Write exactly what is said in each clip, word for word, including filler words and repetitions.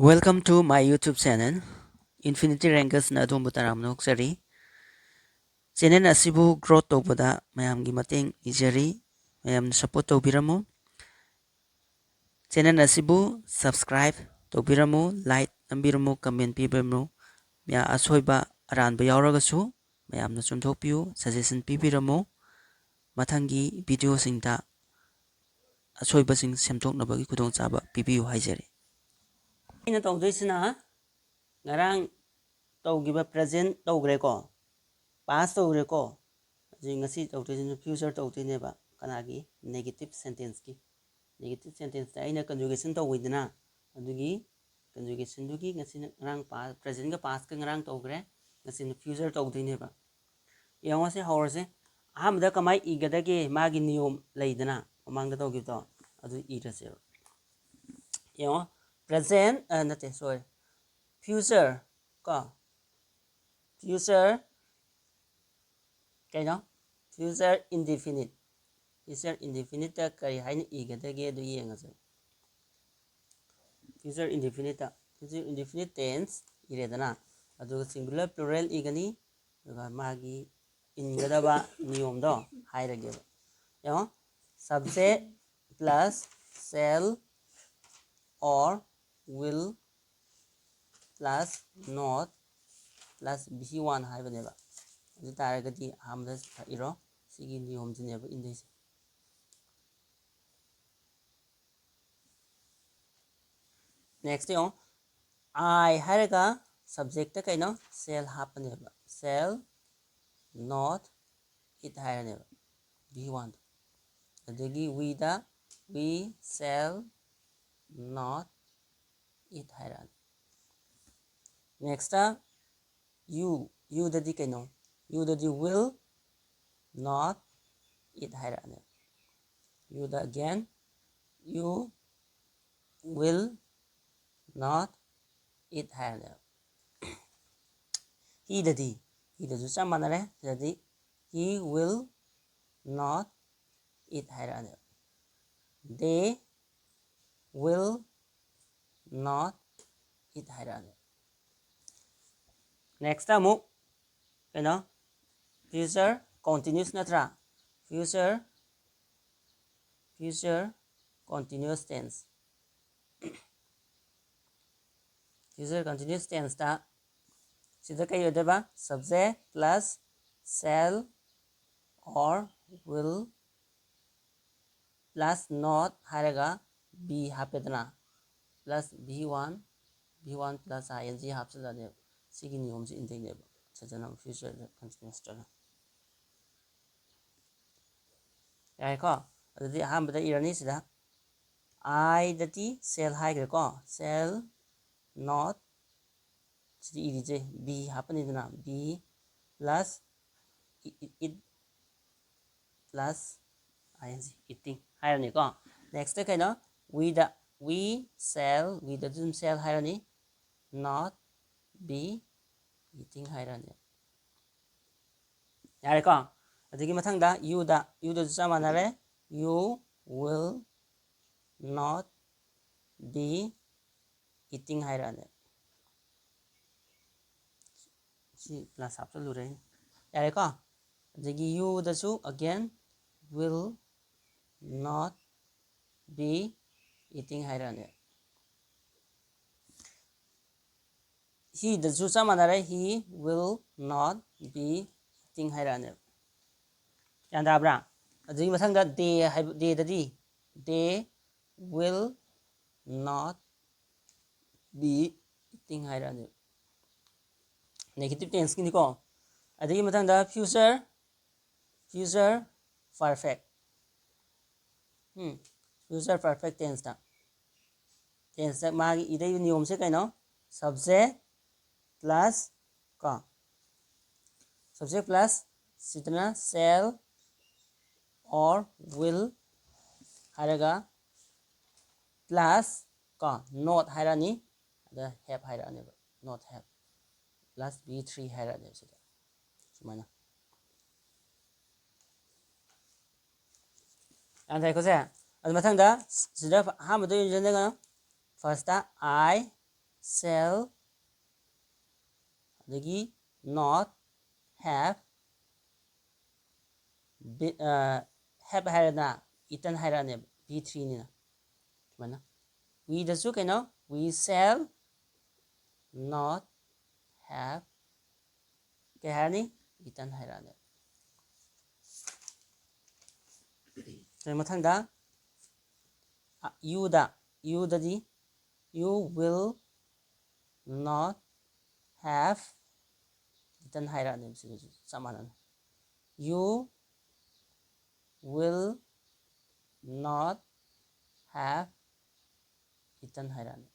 Welcome to my YouTube channel. Infinity Rangersꯅ ꯑꯗꯣꯝꯕꯨ ꯇꯔꯥꯝꯅ ꯑꯣꯛꯆꯔꯤ꯫ Channel ꯑꯁꯤꯕꯨ growth ꯇꯧꯕꯗ ꯃꯌꯥꯝꯒꯤ ꯃꯇꯦꯡ ꯅꯤꯖꯔꯤ꯫ ꯃꯌꯥꯝꯅ support ꯇꯧꯕꯤꯔꯝꯃꯨ꯫ Channel ꯑꯁꯤꯕꯨ subscribe ꯇꯧꯕꯤꯔꯝꯃꯨ, like ꯅꯝꯕꯤꯔꯝꯃꯨ, comment ꯄꯤꯕꯤꯔꯝꯃꯨ꯫ ꯃꯌꯥ-, ꯑꯁꯣꯏꯕ ꯑꯔꯥꯟꯕ ꯌꯥꯎꯔꯒꯁꯨ ꯃꯌꯥꯝꯅ ꯆꯨꯝꯊꯣꯛꯄꯤꯌꯨ, suggestion ꯄꯤꯕꯤꯔꯝꯃꯨ꯫ ꯃꯊꯪꯒꯤ videoꯁꯤꯡꯗ ꯑꯁꯣꯏꯕꯁꯤꯡ ꯁꯦꯝꯗꯣꯛꯅꯕꯒꯤ ꯈꯨꯗꯣꯡꯆꯥꯕ ꯄꯤꯕꯤꯌꯨ ꯍꯥꯏꯖꯔꯤ꯫ ꯑꯩꯅ ꯇꯧꯗꯣꯏꯁꯤꯅ ꯉꯔꯥꯡ ꯇꯧꯈꯤꯕ present ꯇꯧꯈ꯭ꯔꯦꯀꯣ, past ꯇꯧꯈ꯭ꯔꯦꯀꯣ꯫ ꯍꯧꯖꯤꯛ ꯉꯁꯤ ꯇꯧꯗꯣꯏꯁꯤꯅ future ꯇꯧꯗꯣꯏꯅꯦꯕ꯫ ꯀꯅꯥꯒꯤ? Negative sentenceꯀꯤ꯫ Negative sentenceꯇ ꯑꯩꯅ conjugation ꯇꯧꯕꯩꯗꯅ, ꯑꯗꯨꯒꯤ conjugationꯗꯨꯒꯤ ꯉꯁꯤꯅ ꯉꯔꯥꯡ pa-, presentꯀ pastꯀ ꯉꯔꯥꯡ ꯇꯧꯈ꯭ꯔꯦ, ꯉꯁꯤꯅ future ꯇꯧꯗꯣꯏꯅꯦꯕ꯫ ꯌꯦꯡꯉꯣ, ꯁꯤ ꯍꯧꯔꯁꯦ꯫ ꯑꯍꯥꯟꯕꯗ ꯀꯃꯥꯏ ꯏꯒꯗꯒꯦ? ꯃꯥꯒꯤ ꯅꯤꯌꯣꯝ ꯂꯩꯗꯅ, ꯃꯃꯥꯡꯗ ꯇꯧꯈꯤꯕꯗꯣ, ꯑꯗꯨ ꯏꯔꯁꯦꯕ꯫ ꯌꯦꯡꯉꯣ, present, ꯑ, ꯅꯠꯇꯦ, sorry, future ꯀꯣ, future ꯀꯩꯅꯣ? Future indefinite꯫ Future indefiniteꯇ ꯀꯔꯤ ꯍꯥꯏꯅ ꯏꯒꯗꯒꯦ ꯑꯗꯨ ꯌꯦꯡꯉꯁꯦ꯫ Future indefiniteꯇ, future indefinite tense ꯏꯔꯦꯗꯅ, ꯑꯗꯨꯒ singular plural ꯏꯒꯅꯤ, ꯑꯗꯨꯒ ꯃꯥꯒꯤ ꯏꯟꯒꯗꯕ ꯅꯤꯌꯣꯝꯗꯣ ꯍꯥꯏꯔꯒꯦꯕ꯫ ꯌꯦꯡꯉꯣ, subject plus shall or will plus not plus V one ꯍꯥꯏꯕꯅꯦꯕ꯫ ꯑꯗꯨ ꯇꯥꯔꯒꯗꯤ ꯑꯍꯥꯟꯕꯗ ꯏꯔꯣ, ꯁꯤꯒꯤ ꯅꯤꯌꯣꯝꯁꯤꯅꯦꯕ ꯏꯟꯗꯣꯏꯁꯦ꯫ Next ꯌꯦꯡꯉꯣ, I ꯍꯥꯏꯔꯒ subjectꯇ ꯀꯩꯅꯣ? Shall ꯍꯥꯞꯄꯅꯦꯕ꯫ Shall not it ꯍꯥꯏꯔꯅꯦꯕ, V one꯫ ꯑꯗꯒꯤ weꯗ, "We shall not it" ꯍꯥꯏꯔꯛꯑꯅꯤ꯫ Nextꯇ you, youꯗꯗꯤ ꯀꯩꯅꯣ? Youꯗꯗꯤ "Will not it" ꯍꯥꯏꯔꯛꯑꯅꯦꯕ꯫ Youꯗ again, "You will not it" ꯍꯥꯏꯔꯅꯦꯕ꯫ Heꯗꯗꯤ, heꯗꯁꯨ ꯆꯞ ꯃꯥꯟꯅꯔꯦ꯫ ꯁꯤꯗꯗꯤ "He will not it" ꯍꯥꯏꯔꯛꯑꯅꯦꯕ꯫ "They will not it ꯍꯥꯏꯔꯛꯑꯅꯤ꯫ Next ꯑꯃꯨꯛ ꯀꯩꯅꯣ, future continuous ꯅꯠꯇ꯭ꯔꯥ? Future future continuous tense. Future continuous tenseꯇ ꯁꯤꯗ ꯀꯩ ꯑꯣꯏꯗꯣꯏꯕ? Subject plus shall or will plus not ꯍꯥꯏꯔꯒ be ꯍꯥꯞꯄꯦꯗꯅ, plus be one, be one plus I N G ꯍꯥꯞꯆꯤꯜꯂꯅꯦꯕ꯫ ꯁꯤꯒꯤ ꯅꯤꯌꯣꯝꯁꯤ ꯏꯟꯗꯣꯏꯅꯦꯕ ꯁꯤꯗꯅ future continuousꯇꯅ꯫ ꯌꯥꯔꯦꯀꯣ? ꯑꯗꯨꯗꯤ ꯑꯍꯥꯟꯕꯗ ꯏꯔꯅꯤ ꯁꯤꯗ꯫ Iꯗꯗꯤ shall ꯍꯥꯏꯈ꯭ꯔꯦꯀꯣ꯫ Shall not, CD ꯏꯔꯤꯁꯦ be ꯍꯥꯞꯄꯅꯤꯗꯅ, be plus it, it plus I N G, eating ꯍꯥꯏꯔꯅꯤꯀꯣ꯫ Nextꯇ ꯀꯩꯅꯣ? Weꯗ, we shall, weꯗꯁꯨ ꯑꯗꯨꯝ shall ꯍꯥꯏꯔꯅꯤ, not be eating ꯍꯥꯏꯔꯅꯤ꯫ ꯌꯥꯔꯦꯀꯣ? ꯑꯗꯒꯤ ꯃꯊꯪꯗ youꯗ, youꯗꯁꯨ ꯆꯞ ꯃꯥꯟꯅꯔꯦ, you will not be eating ꯍꯥꯏꯔꯛꯑꯅꯤ꯫ ꯁꯤ plus ꯍꯥꯞꯆꯜꯂꯨꯔꯦ꯫ ꯌꯥꯔꯦꯀꯣ? ꯑꯗꯒꯤ youꯗꯁꯨ again will not be eating ꯍꯥꯏꯔꯛꯑꯅꯤ꯫ Heꯗꯁꯨ ꯆꯞ ꯃꯥꯟꯅꯔꯦ, he will not be eating ꯍꯥꯏꯔꯛꯑꯅꯦꯕ꯫ ꯒ꯭ꯌꯥꯟ ꯇꯥꯕ꯭ꯔꯥ? ꯑꯗꯨꯒꯤ ꯃꯊꯪꯗ they ꯍꯥꯏꯕ, theyꯗꯗꯤ they will not be eating ꯍꯥꯏꯔꯛꯑꯅꯦꯕ꯫ Negative tenseꯀꯤꯅꯤꯀꯣ꯫ ꯑꯗꯨꯒꯤ ꯃꯊꯪꯗ future, future perfect꯫ ꯎꯝ, future perfect tenseꯇ꯫ Tenseꯇ ꯃꯥꯒꯤ ꯏꯗꯩꯕ ꯅꯤꯌꯣꯝꯁꯦ ꯀꯩꯅꯣ? Subject plus ꯀꯣ, subject plus ꯁꯤꯗꯅ shall or will ꯍꯥꯏꯔꯒ plus ꯀꯣ, not ꯍꯥꯏꯔꯛꯑꯅꯤ, ꯑꯗ have ꯍꯥꯏꯔꯛꯑꯅꯦꯕ, not have plus be three ꯍꯥꯏꯔꯛꯑꯅꯦꯕ ꯁꯤꯗ꯫ ꯁꯨꯃꯥꯏꯅ꯫ ꯒ꯭ꯌꯥꯟ ꯇꯥꯏꯀꯣ ꯁꯦ? ꯑꯗꯨ ꯃꯊꯪꯗ ꯁꯤꯗ ꯑꯍꯥꯟꯕꯗ ꯌꯣꯟꯁꯤꯟꯗꯅ firstꯇ I, shall, ꯑꯗꯒꯤ not have been, have ꯍꯥꯏꯔꯒꯅ eaten ꯍꯥꯏꯔꯛꯑꯅꯦꯕ, ꯚꯤ ꯊ꯭ꯔꯤꯅꯤꯅ꯫ ꯁꯨꯃꯥꯏꯅ ꯋꯤꯗꯁꯨ ꯀꯩꯅꯣ, we shall not have ꯀꯩ ꯍꯥꯏꯔꯅꯤ? Eaten ꯍꯥꯏꯔꯛꯑꯅꯦꯕ꯫ ꯑꯗꯩ ꯃꯊꯪꯗ ꯌꯨꯗ, ꯌꯨꯗꯗꯤ you will not have eaten ꯍꯥꯏꯔꯛꯑꯅꯦꯕ꯫ ꯁꯤꯗꯁꯨ ꯆꯞ ꯃꯥꯟꯅꯅ you will not have eaten ꯍꯥꯏꯔꯛꯑꯅꯤ꯫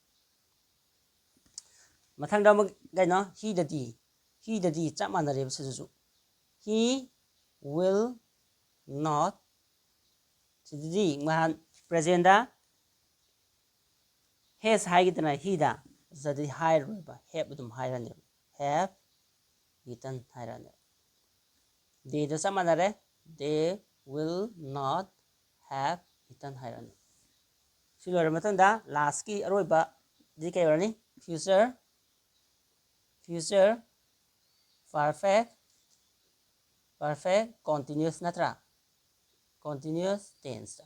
ꯃꯊꯪꯗ ꯑꯃꯨꯛ ꯀꯩꯅꯣ, ꯍꯤꯗꯗꯤ, ꯍꯤꯗꯗꯤ ꯆꯞ ꯃꯥꯟꯅꯔꯦꯕ ꯁꯤꯗꯁꯨ꯫ He will not, ꯁꯤꯗꯗꯤ ꯅꯍꯥꯟ ꯄ꯭ꯔꯖꯦꯟꯗ ꯍꯦꯁ ꯍꯥꯏꯈꯤꯗꯅ ꯍꯤꯗ, ꯁꯤꯗꯗꯤ ꯍꯥꯏꯔꯣꯏꯕ, ꯍꯦꯞ ꯑꯗꯨꯝ ꯍꯥꯏꯔꯅꯦꯕ꯫ Have eaten ꯍꯥꯏꯔꯅꯦꯕ꯫ ꯗꯦꯗꯣ ꯆꯞ ꯃꯥꯟꯅꯔꯦ, they will not have eaten ꯍꯥꯏꯔꯅꯤ꯫ ꯁꯤ ꯂꯣꯏꯔ ꯃꯇꯨꯡꯗ ꯂꯥꯁꯀꯤ ꯑꯔꯣꯏꯕꯗꯤ ꯀꯩ ꯑꯣꯏꯔꯅꯤ? Future, future perfect, perfect continuous ꯅꯠꯇ꯭ꯔꯥ? Continuous tense꯫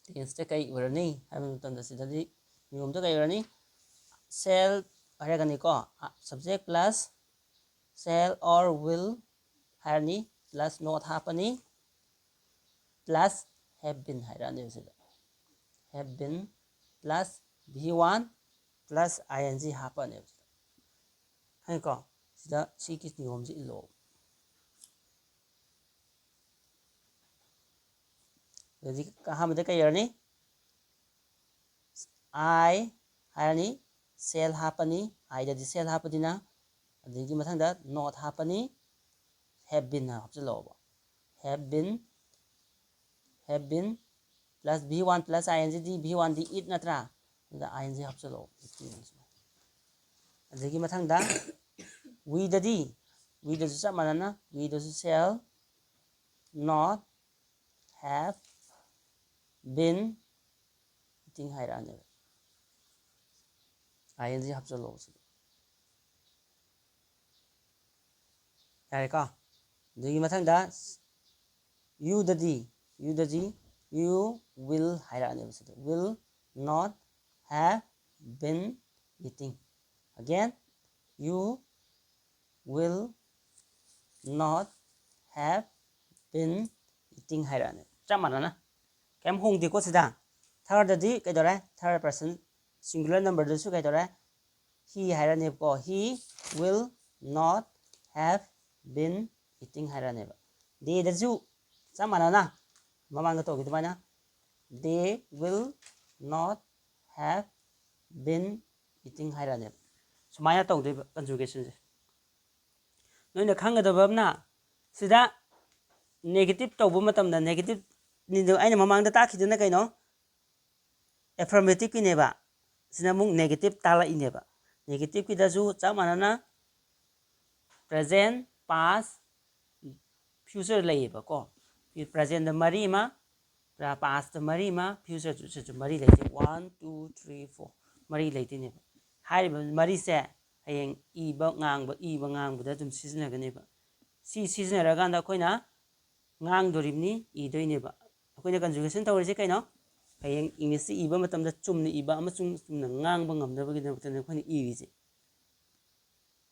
Tenseꯇ ꯀꯩ ꯑꯣꯏꯔꯅꯤ ꯍꯥꯏꯕ ꯃꯇꯝꯗ ꯁꯤꯗꯗꯤ ꯅꯤꯌꯣꯝꯗ ꯀꯩ ꯑꯣꯏꯔꯅꯤ? Shall ꯍꯥꯏꯔꯒꯅꯤꯀꯣ, subject plus shall or will ꯍꯥꯏꯔꯅꯤ, plus not ꯍꯥꯞꯄꯅꯤ, plus have been ꯍꯥꯏꯔꯛꯑꯅꯦꯕ ꯁꯤꯗ꯫ Have been plus V one plus I N G ꯍꯥꯞꯄꯅꯦꯕ ꯁꯤꯗ꯫ ꯈꯪꯉꯦꯀꯣ? ꯁꯤꯗ ꯁꯤꯒꯤ ꯅꯤꯌꯣꯝꯁꯤ ꯏꯜꯂꯣ꯫ ꯑꯗꯨꯗꯤ ꯑꯍꯥꯟꯕꯗ ꯀꯩ ꯑꯣꯏꯔꯅꯤ? I ꯍꯥꯏꯔꯅꯤ, shall ꯍꯥꯞꯄꯅꯤ, Iꯗꯗꯤ shall ꯍꯥꯞꯄꯅꯤꯅ, ꯑꯗꯒꯤ ꯃꯊꯪꯗ not ꯍꯥꯞꯄꯅꯤ, have been ꯍꯥꯞꯆꯤꯜꯂꯛꯑꯣꯕ꯫ Have been, have been plus V one plus I N G D, V one D it ꯅꯠꯇ꯭ꯔꯥ? ꯑꯗꯨꯗ I N G ꯍꯥꯞꯆꯤꯜꯂꯛꯑꯣ꯫ ꯑꯗꯒꯤ ꯃꯊꯪꯗ weꯗꯗꯤ, weꯗꯁꯨ ꯆꯞ ꯃꯥꯟꯅꯅ, weꯗꯁꯨ shall not have been eating ꯍꯥꯏꯔꯛꯑꯅꯦꯕ꯫ ꯑꯥꯏ ꯑꯦꯟ ꯖꯤ ꯍꯥꯞꯆꯜꯂꯣ ꯁꯤꯗ꯫ ꯌꯥꯔꯦꯀꯣ? ꯑꯗꯨꯒꯤ ꯃꯊꯪꯗ ꯌꯨꯗꯗꯤ, ꯌꯨꯗꯗꯤ you will ꯍꯥꯏꯔꯛꯑꯅꯦꯕ ꯁꯤꯗ꯫ Will not have been eating. Again, you will not have been eating ꯍꯥꯏꯔꯛꯑꯅꯤ꯫ ꯆꯞ ꯃꯥꯟꯅꯅ꯫ ꯀꯩꯝ ꯍꯣꯡꯗꯦꯀꯣ ꯁꯤꯗ꯫ ꯊꯥꯔꯗꯗꯤ ꯀꯩꯗꯧꯔꯦ? ꯊꯥꯔꯠ ꯄꯔꯁꯟ ꯁꯤꯡꯒꯨꯂꯔ ꯅꯝꯕꯔꯗꯁꯨ ꯀꯩꯗꯧꯔꯦ? He ꯍꯥꯏꯔꯅꯦꯕꯀꯣ꯫ He will not have been eating ꯍꯥꯏꯔꯅꯦꯕ꯫ ꯗꯦꯗꯁꯨ ꯆꯞ ꯃꯥꯟꯅꯅ ꯃꯃꯥꯡꯗ ꯇꯧꯈꯤ ꯑꯗꯨꯃꯥꯏꯅ they will not have been eating ꯍꯥꯏꯔꯅꯦꯕ꯫ ꯁꯨꯃꯥꯏꯅ ꯇꯧꯗꯣꯏꯕ ꯀꯟꯖꯨꯒꯦꯁꯟꯁꯦ꯫ ꯅꯣꯏꯅ ꯈꯪꯒꯗꯕ ꯑꯃꯅ ꯁꯤꯗ ꯅꯦꯒꯦꯇꯤꯞ ꯇꯧꯕ ꯃꯇꯝꯗ ꯅꯦꯒꯦꯇꯤꯞ ꯑꯩꯅ ꯃꯃꯥꯡꯗ ꯇꯥꯛꯈꯤꯗꯨꯅ ꯀꯩꯅꯣ? ꯑꯦꯐꯔꯃꯦꯇꯤꯞꯀꯤꯅꯦꯕ꯫ ꯁꯤꯅ ꯑꯃꯨꯛ ꯅꯦꯒꯦꯇꯤꯞ ꯇꯥꯛꯂꯛꯏꯅꯦꯕ꯫ ꯅꯦꯒꯦꯇꯤꯞꯀꯤꯗꯁꯨ ꯆꯞ ꯃꯥꯟꯅꯅ ꯄ꯭ꯔꯖꯦꯟ, ꯄꯥꯁ, ꯐ꯭ꯌꯨꯆꯔ ꯂꯩꯌꯦꯕꯀꯣ꯫ ꯄ꯭ꯔꯖꯦꯟꯗ ꯃꯔꯤ ꯑꯃ, ꯄꯥꯁꯇ ꯃꯔꯤ ꯑꯃ, ꯐ꯭ꯌꯨꯆꯔꯁꯨ ꯃꯔꯤ ꯂꯩꯇꯦ꯫ One, two, three, four, ꯃꯔꯤ ꯂꯩꯇꯣꯏꯅꯦꯕ꯫ ꯍꯥꯏꯔꯤꯕ ꯃꯔꯤꯁꯦ ꯍꯌꯦꯡ ꯏꯕ ꯉꯥꯡꯕ, ꯏꯕ ꯉꯥꯡꯕꯗ ꯑꯗꯨꯝ ꯁꯤꯖꯤꯟꯅꯒꯅꯦꯕ꯫ ꯁꯤ ꯁꯤꯖꯤꯟꯅꯔꯀꯥꯟꯗ ꯑꯩꯈꯣꯏꯅ ꯉꯥꯡꯗꯣꯔꯤꯕꯅꯤ, ꯏꯗꯣꯏꯅꯦꯕ꯫ ꯑꯩꯈꯣꯏꯅ ꯀꯟꯖꯨꯒꯦꯁꯟ ꯇꯧꯔꯤꯁꯦ ꯀꯩꯅꯣ? ꯍꯌꯦꯡ ꯏꯪꯂꯤꯁꯁꯤ ꯏꯕ ꯃꯇꯝꯗ ꯆꯨꯝꯅ ꯏꯕ ꯑꯃꯁꯨꯡ ꯆꯨꯝꯅ ꯉꯥꯡꯕ ꯉꯝꯅꯕꯒꯤꯗꯃꯛꯇꯅꯦ ꯑꯩꯈꯣꯏꯅ ꯏꯔꯤꯁꯦ꯫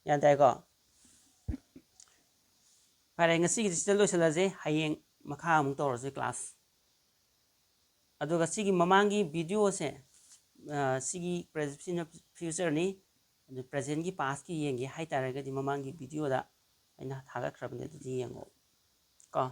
ꯒ꯭ꯌꯥꯟ ꯇꯥꯏꯀꯣ? ꯐꯔꯦ, ꯉꯁꯤꯒꯤꯗꯤ ꯁꯤꯗ ꯂꯣꯏꯁꯤꯜꯂꯁꯦ꯫ ꯍꯌꯦꯡ ꯃꯈꯥ ꯑꯃꯨꯛ ꯇꯧꯔꯁꯦ ꯀ꯭ꯂꯥꯁ꯫ ꯑꯗꯨꯒ ꯁꯤꯒꯤ ꯃꯃꯥꯡꯒꯤ ꯚꯤꯗꯤꯑꯣꯁꯦ, ꯑ, ꯁꯤꯒꯤ ꯄ꯭ꯔꯦ-, ꯁꯤꯅ ꯐ꯭ꯌꯨꯆꯔꯅꯤ, ꯑꯗꯨ ꯄ꯭ꯔꯖꯦꯟꯒꯤ ꯄꯥꯁꯀꯤ ꯌꯦꯡꯒꯦ ꯍꯥꯏꯇꯥꯔꯒꯗꯤ ꯃꯃꯥꯡꯒꯤ ꯚꯤꯗꯤꯑꯣꯗ ꯑꯩꯅ ꯊꯥꯒꯠꯈ꯭ꯔꯕꯅꯦ, ꯑꯗꯨꯗꯤ ꯌꯦꯡꯉꯣ ꯀꯣ꯫